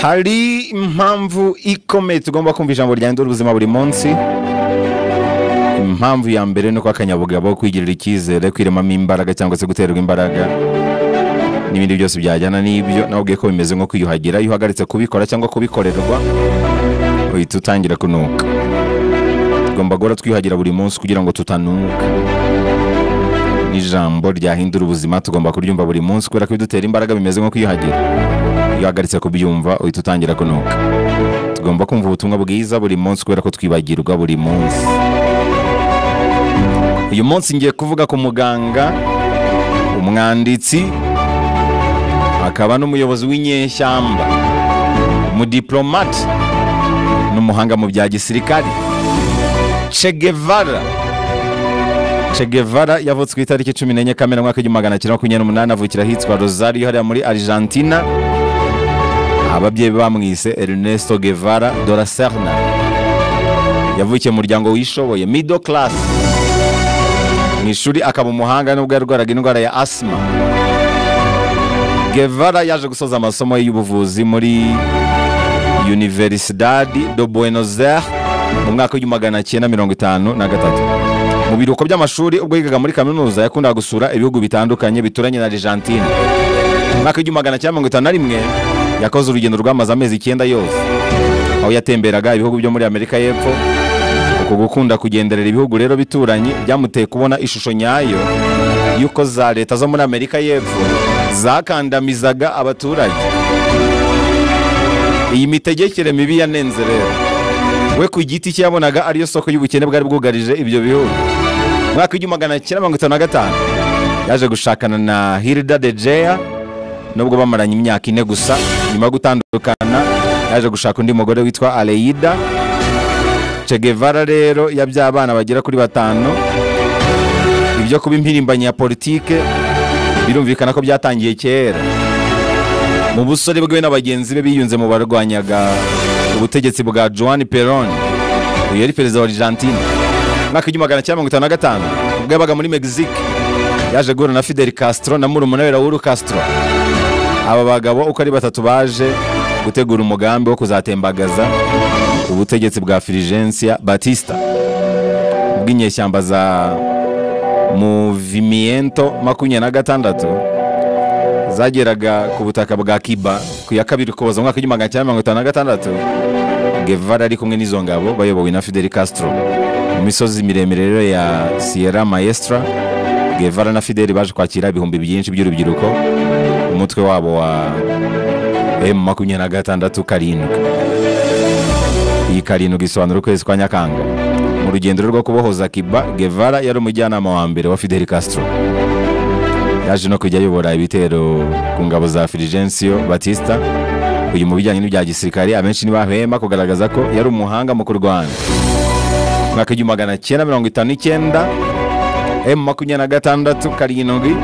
Hari impamvu ikomeye tugomba kumva ijambo ryahindura ubuzima buri munsi. Impamvu ya mbere ni uko akanyabugabo, kwigirira icyizere, kwiremamo imbaraga cyangwa se guterwa imbaraga n'ibindi byose byajyana n'ibyo, nababwiye ko bimeze nko kwiyuhagira. Iyo uhagaritse kubikora cyangwa kubikorerwa, uhita utangira kunuka. Tugomba guhora twiyuhagira buri munsi kugira ngo tutanuka. N'ijambo ryahindura ubuzima tugomba kuryumva buri munsi, kubera ko bidutera imbaraga, bimeze nko kwiyuhagira. Iyo uhagaritse kubyumva, uhita utangira kunuka. Tugomba kumva ubutumwa bwiza buri munsi, kubera ko twibagirwa buri munsi. Uyu munsi ngiye kuvuga ku muganga, umwanditsi, akaba n'umuyobozi w'inyeshyamba, umudiplomate n'umuhanga mu bya gisirikari, Che Guevara. Che Guevara yavutse ku itariki 14 Kamena mwaka 1928, avukira ahitwa Rosario hariya muri Argentina. Ababyeyi be bamwise Ernesto Guevara de la Serna. Yavukiye mu muryango wishoboye, middle class. Mu ishuri akaba umuhanga nubwo yarwaraga indwara ya asima. Guevara yaje gusoza amasomo ye y'ubuvuzi muri Universidad de Buenos Aires mu mwaka w'1953. Mu biruhuko by'amashuri, ubwo yigaga muri kaminuza, yakundaga gusura ibihugu bitandukanye bituranye na Argentine. Mu mwaka w'1951 yakoze urugendo rwamaze amezi 9 yose, aho yatemberaga ibihugu byo muri Amerika y'Epfo. Uku gukunda kugenderera ibihugu rero bituranye byamuteye kubona ishusho nyayo y'uko za leta zo muri Amerika y'Epfo zakandamizaga abaturage. Iyi mitegekere mibi yanenze rero we ku giti cye, yabonaga ariyo soko y'ubukene bwari bwugarije ibyo bihugu. Mu mwaka w'1955 yaje gushakana na Hilda de Gea, nubwo bamaranye imyaka 4 gusa. Nyuma yo gutandukana yaje gushaka undi mugore witwa Aleida. Che Guevara rero yabyaye abana bagera kuri 5. Ibyo kuba impirimbanyi ya politike birumvikana ko byatangiye kera. Mu busore bwe na bagenzi be biyunze mu barwanyaga ubutegetsi bwa Juan Perón, uyu yari perezida wa Argentine. Mwaka 1955 ubwo yabaga muri Mexique, yaje guhura na Fidel Castro na murumuna we Raúl Castro. Aba bagabo uko ari batatu baje gutegura umugambi wo kuzatembagaza ubutegetsi bwa Fulgencio Batista bw'inyeshyamba za Movimiento 26 zageraga ku butaka bwa Cuba ku ya 2 Ukuboza mwaka 1956. Guevara ari kumwe n'izo ngabo bayobowe na Fidel Castro mu misozi miremire rero ya Sierra Maestra. Guevara na Fidel baje kwakira ibihumbi byinshi by'urubyiruko, umutwe wabo wa M26 7. Iyi karindwi isobanura ukwezi kwa Nyakanga. Mu rugendo rwo kubohoza Cuba, Guevara yari umujyanama wa mbere wa Fidel Castro. Yaje no kujya ayobora ibitero ku ngabo za Fulgencio Batista. Uyu mu bijyanye n'ibya gisirikare abenshi ntibahwema kugaragaza ko yari umuhanga mu kurwana. Mwaka 1959 M26 7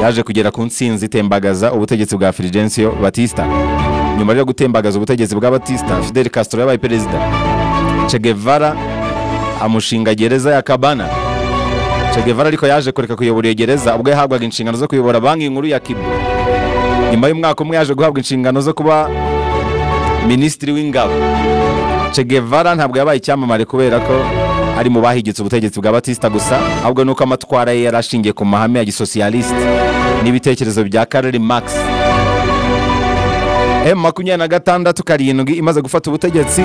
yaje kugera ku ntsinzi, itembagaza ubutegetsi bwa Fulgencio Batista. Nyuma yo gutembagaza ubutegetsi bwa Batista, Fidel Castro yabaye perezida. Che Guevara amushinga gereza ya Cabana. Che Guevara ariko yaje kureka kuyobora iyo gereza ubwo yahabwaga inshingano zo kuyobora banki nkuru ya Cuba. Nyuma y'umwaka umwe yaje guhabwa inshingano zo kuba minisitiri w'ingabo. Che Guevara ntabwo yabaye icyamamare kubera ko ari mu bahigitse ubutegetsi bwa Batista gusa, ahubwo nuko amatwara ye yari ashingiye ku mahame ya gisosiyaliste n'ibitekerezo bya Karl Marx. M26 7 imaze gufata ubutegetsi,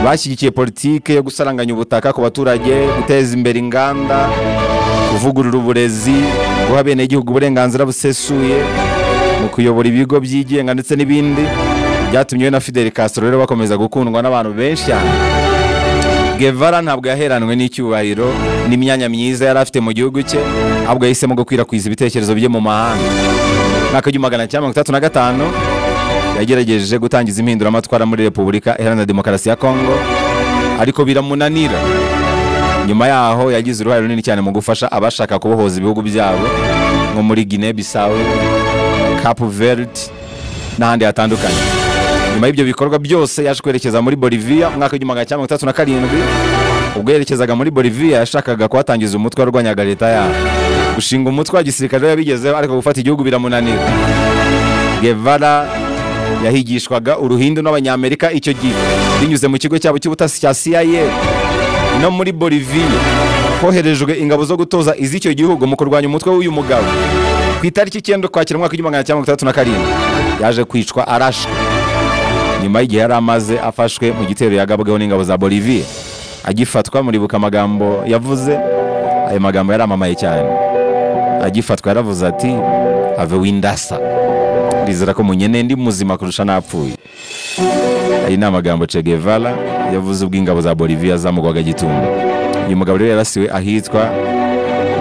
bashyigikiye politike yo gusaranganya ubutaka ku baturage, guteza imbere inganda, kuvugurura uburezi, guha abenegihugu uburenganzira busesuye mu kuyobora ibigo byigenga ndetse n'ibindi. Byatumye we na Fidel Castro rero bakomeza gukundwa n'abantu benshi cyane. Guevara ntabwo yaheranwe n'icyubahiro n'imyanya myiza yari afite mu gihugu cye, ahubwo yahisemo gukwirakwiza ibitekerezo bye mu mahanga. Mwaka 1935 yagerageje gutangiza impinduramatwara muri Repubulika Iharanira Demokarasi ya Kongo, ariko biramunanira. Nyuma yaho yagize uruhare runini cyane mu gufasha abashaka kubohoza ibihugu byabo nko muri Guinea Bissau, Cape Verde n'ahandi hatandukanye. Nyuma y'ibyo bikorwa byose yaje kwerekeza muri Bolivia mu mwaka w'1937. Ubwo yerekezaga muri Bolivia yashakaga kuhatangiza umutwe warwanyaga leta yabo. Gushinga umutwe wa gisirikare yabigezeho, ariko gufata igihugu biramunanira. Guevara Yahigishwaga uruhindu n'Abanyamerika icyo gihe binyuze mu kigo cyabo cy'ubutasi cya CIA. No muri Bolivia hoherejwe ingabo zo gutoza iz'icyo gihugu mu kurwanya umutwe w'uyu mugabo. Ku itariki 9 Ukwakira mu mwaka 1967 yaje kwicwa arashwe nyuma y'igihe yari amaze afashwe mu gitero yagabweho n'ingabo za Bolivia. Agifatwa, muribuka amagambo yavuze, ayo magambo yaramamaye cyane. Agifatwa yaravuze ati: "Have windasa, ndizera ko munyene ndi muzima kurusha napfuye." Ayi ni amagambo Che Guevara yavuze ubwo ingabo za Bolivia zamugwaga gitumo. Uyu mugabo rero yarasiwe ahitwa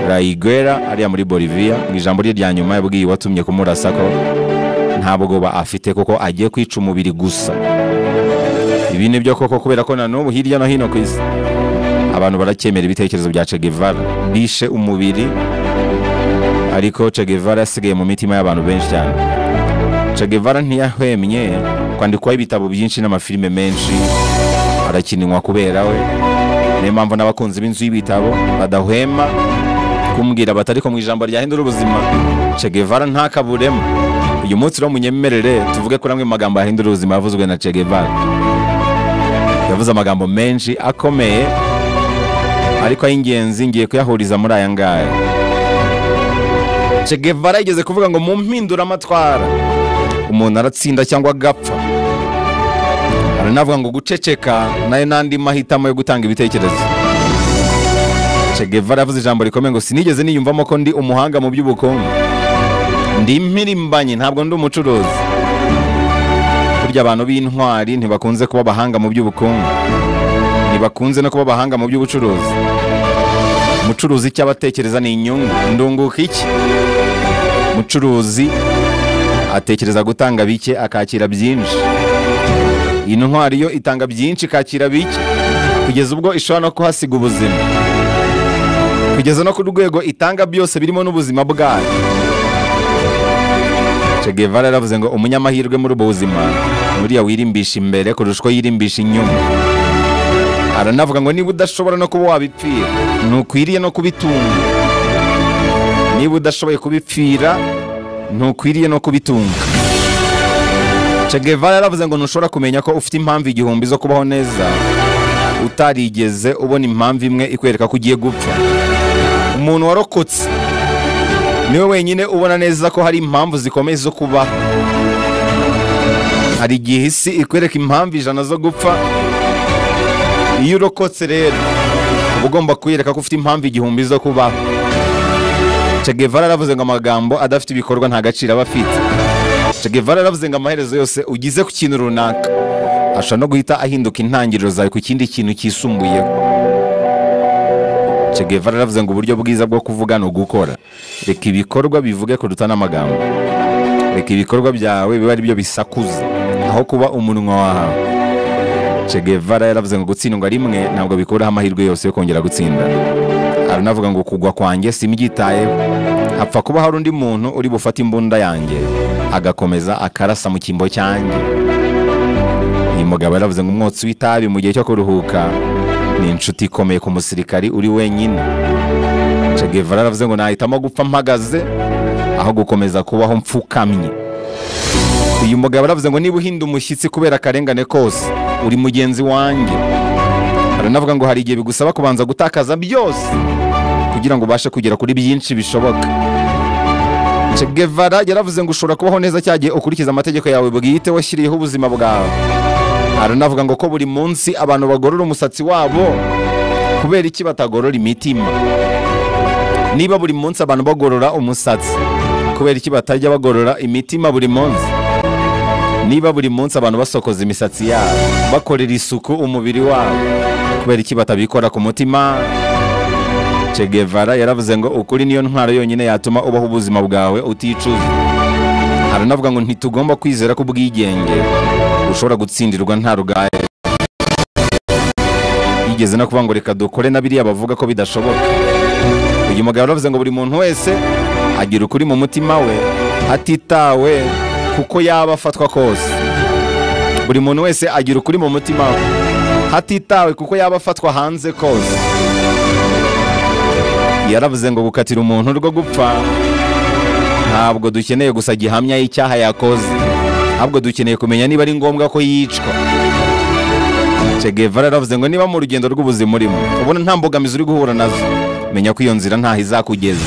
La Higuera ariya muri Bolivia. Mu ijambo rye rya nyuma yabwiye uwatumye kumurasa ko nta bwoba afite kuko agiye kwica umubiri gusa. Ibi ni byo koko, kubera ko na n'ubu hirya no hino ku isi abantu baracyemera ibitekerezo bya Che Guevara. Bishe umubiri, ariko Che Guevara yasigaye mu mitima y'abantu benshi cyane. Che Guevara ntiyahwemye kwandikwaho ibitabo byinshi n'amafilime menshi, arakinwa kubera we. Niyo mpamvu n'abakunzi b'inzu y'ibitabo badahwema kumbwira bati: "Ariko mu ijambo ryahindura ubuzima Che Guevara ntakaburemo." Uyu munsi rero munyemerere tuvuge kuri amwe mu magambo yahindura ubuzima yavuzwe na Che Guevara. Yavuze amagambo menshi akomeye, ariko ay'ingenzi ngiye kuyahuriza muri aya ngaya. Che Guevara yigeze kuvuga ngo: "Mu mpinduramatwara umuntu aratsinda cyangwa agapfa." Aranavuga ngo guceceka nayo n'andi mahitamo yo gutanga ibitekerezo. Che Guevara yavuze ijambo rikomeye ngo: "Sinigeze niyumvamo ko ndi umuhanga mu by'ubukungu, ndi impirimbanyi, ntabwo ndi umucuruzi." Burya abantu b'intwari ntibakunze kuba abahanga mu by'ubukungu, ntibakunze no kuba abahanga mu by'ubucuruzi. Umucuruzi icyo aba atekereza ni inyungu, ndunguka iki? Umucuruzi atekereza gutanga bike akakira byinshi. Intwari yo itanga byinshi ikakira bike, kugeza ubwo ishobora no kuhasiga ubuzima, kugeza no ku rwego itanga byose birimo n'ubuzima bwayo. Che Guevara yaravuze ngo umunyamahirwe muri ubu buzima nuriya wirimbisha imbere kurusha uko yirimbisha inyuma. Aranavuga ngo niba udashobora no kuba wabipfira, ntukwiriye no kubitunga. Niba udashoboye kubipfira, ntukwiriye no kubitunga. Che Guevara yaravuze ngo ntushobora kumenya ko ufite impamvu 1000 zo kubaho neza utarigeze ubona impamvu imwe ikwereka ko ugiye gupfa. Umuntu warokotse niwe wenyine ubona neza ko hari impamvu zikomeye zo kubaho. Hari igihe isi ikwereka impamvu 100 zo gupfa. Iyo urokotse rero uba ugomba kuyereka ko ufite impamvu 1000 zo kubaho. Che Guevara yaravuze ngo amagambo adafite ibikorwa nta gaciro aba afite. Che Guevara yaravuze ngo amaherezo yose ugize ku kintu runaka ashobora no guhita ahinduka intangiriro zawe ku kindi kintu kisumbuyeho. Che Guevara yaravuze ngo uburyo bwiza bwo kuvuga ni ugukora. Reka ibikorwa bivuge kuruta n'amagambo. Reka ibikorwa byawe bibe ari byo bisakuza aho kuba umunwa wawe. Che Guevara yaravuze ngo gutsindwa rimwe ntabwo bikuraho amahirwe yose yo kongera gutsinda. Aranavuga ngo kugwa kwanjye simbyitayeho, hapfa kuba hari undi muntu uri bufate imbunda yanjye agakomeza akarasa mu cyimbo cyanjye. Uyu mugabo yaravuze ngo umwotsi w'itabi mu gihe cyo kuruhuka ni inshuti ikomeye ku musirikari uri wenyine. Che Guevara yaravuze ngo nahitamo gupfa mpagaze aho gukomeza kubaho mfukamye. Uyu mugabo yaravuze ngo niba uhinda umushyitsi kubera akarengane kose, uri mugenzi wanjye. Aranavuga ngo hari igihe bigusaba kubanza gutakaza byose kugira ngo ubashe kugera kuri byinshi bishoboka. Che Guevara yaravuze ngo ushobora kubaho neza cya gihe ukurikiza amategeko yawe bwite washyiriyeho ubuzima bwawe. Aranavuga ngo ko buri munsi abantu bagorora umusatsi wabo, kubera iki batagorora imitima? Niba buri munsi abantu bagorora umusatsi, kubera iki batajya bagorora imitima buri munsi? Niba buri munsi abantu basokoza imisatsi yabo, bakorera isuku umubiri wabo, kubera iki batabikora ku mutima? Che Guevara yaravuze ngo ukuri niyo ntwaro yonyine yatuma ubaho ubuzima bwawe uticuza. Aranavuga ngo ntitugomba kwizera ko ubwigenge ushobora gutsindirwa nta rugaye. Yigeze no kuvuga ngo reka dukore na biriya bavuga ko bidashoboka. Uyu mugabo yaravuze ngo buri muntu wese agira ukuri mu mutima we hatitawe kuko yaba afatwa kose. Buri muntu wese agira ukuri mu mutima we hatitawe kuko yaba afatwa hanze kose. Yaravuze ngo gukatira umuntu rwo gupfa ntabwo dukeneye gusa gihamya y'icyaha yakoze, Ahubwo dukeneye kumenya niba ari ngombwa ko yicwa. Che Guevara yaravuze ngo niba mu rugendo rw'ubuzima urimo ubona nta mbogamizi uri guhura nazo, menya ko iyo nzira ntaho izakugeza.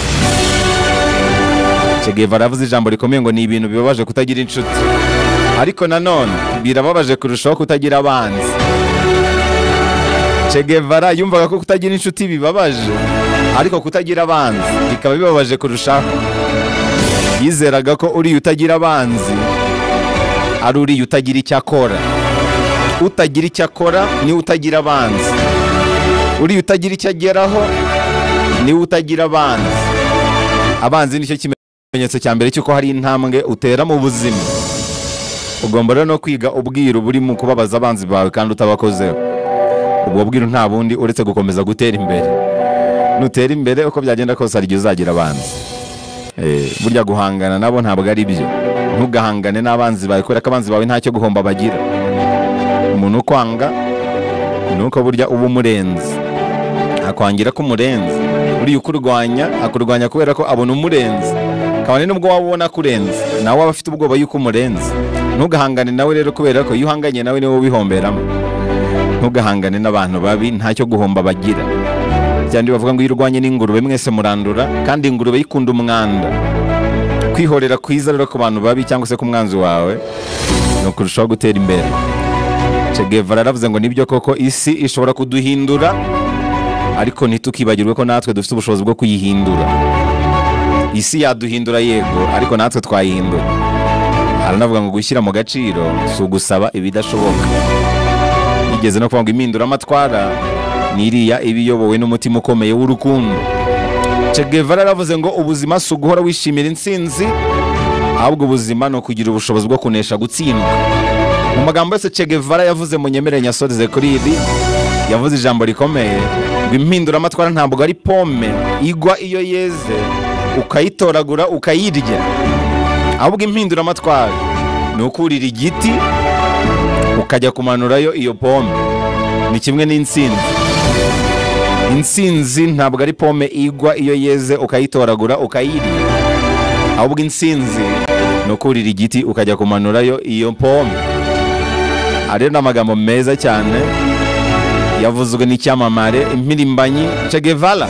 Che Guevara yavuze ijambo rikomeye ngo ni ibintu bibabaje kutagira inshuti, ariko nanone birababaje kurushaho kutagira abanzi. Che Guevara yumvaga ko kutagira inshuti bibabaje, ariko kutagira abanzi bikaba bibabaje kurushaho. Yizeraga ko uriya utagira abanzi ari uriya utagira icyo akora. Utagira icyo akora niwe utagira abanzi. Uriya utagira icyo ageraho niwe utagira abanzi. Abanzi nicyo kimenyetso cya mbere cy'uko hari intambwe utera mu buzima. Ugomba rero no kwiga ubwiru buri mu kubabaza abanzi bawe kandi utabakozeho. Ubwo bwiru nta bundi uretse gukomeza gutera imbere. Nutera imbere uko byagenda kose hari igihe uzagira abanzi. Burya guhangana nabo ntabwo ari byo. Ntugahangane n'abanzi bawe kubera ko abanzi bawe ntacyo guhomba bagira. Umuntu ukwanga nuko burya uba umurenze, akwangira ko umurenze. Uriya ukurwanya akurwanya kubera ko abona umurenze, kabone nubwo waba ubona akurenze nawe aba afite ubwoba yuko umurenze. Ntugahangane nawe rero kubera ko iyo uhanganye nawe niwe ubihomberamo. Ntugahangane n'abantu babi ntacyo guhomba bagira. Cyandi bavuga ngo iyo urwanye n'ingurube mwese murandura, kandi ingurube yikunda umwanda. Kwihorera kwiza rero ku bantu babi cyangwa se ku mwanzi wawe ni ukurushaho gutera imbere. Che Guevara yaravuze ngo nibyo koko isi ishobora kuduhindura, ariko ntitukibagirwe ko natwe dufite ubushobozi bwo kuyihindura. Isi yaduhindura yego, ariko natwe twayihindura. Aranavuga ngo gushyira mu gaciro si ugusaba ibidashoboka. Yigeze no kuvuga ngo impinduramatwara ni iriya iba iyobowe n'umutima ukomeye w'urukundo. Che Guevara yaravuze ngo ubuzima si uguhora wishimira intsinzi, ahubwo ubuzima ni ukugira ubushobozi bwo kunesha gutsindwa. Mu magambo yose Che Guevara yavuze, munyemere nyasoreze kuri ibi, yavuze ijambo rikomeye ngo impinduramatwara ntabwo ari pome igwa iyo yeze ukayitoragura ukayirya, ahubwo impinduramatwara ni ukurira igiti ukajya kumanurayo iyo pome. Ni kimwe n'intsinzi. Intsinzi ntabwo ari pome igwa iyo yeze ukayitoragura ukayirya, ahubwo intsinzi ni ukurira igiti ukajya kumanurayo iyo pome. Ari n'amagambo meza cyane yavuzwe n'icyamamare impirimbanyi Che Guevara.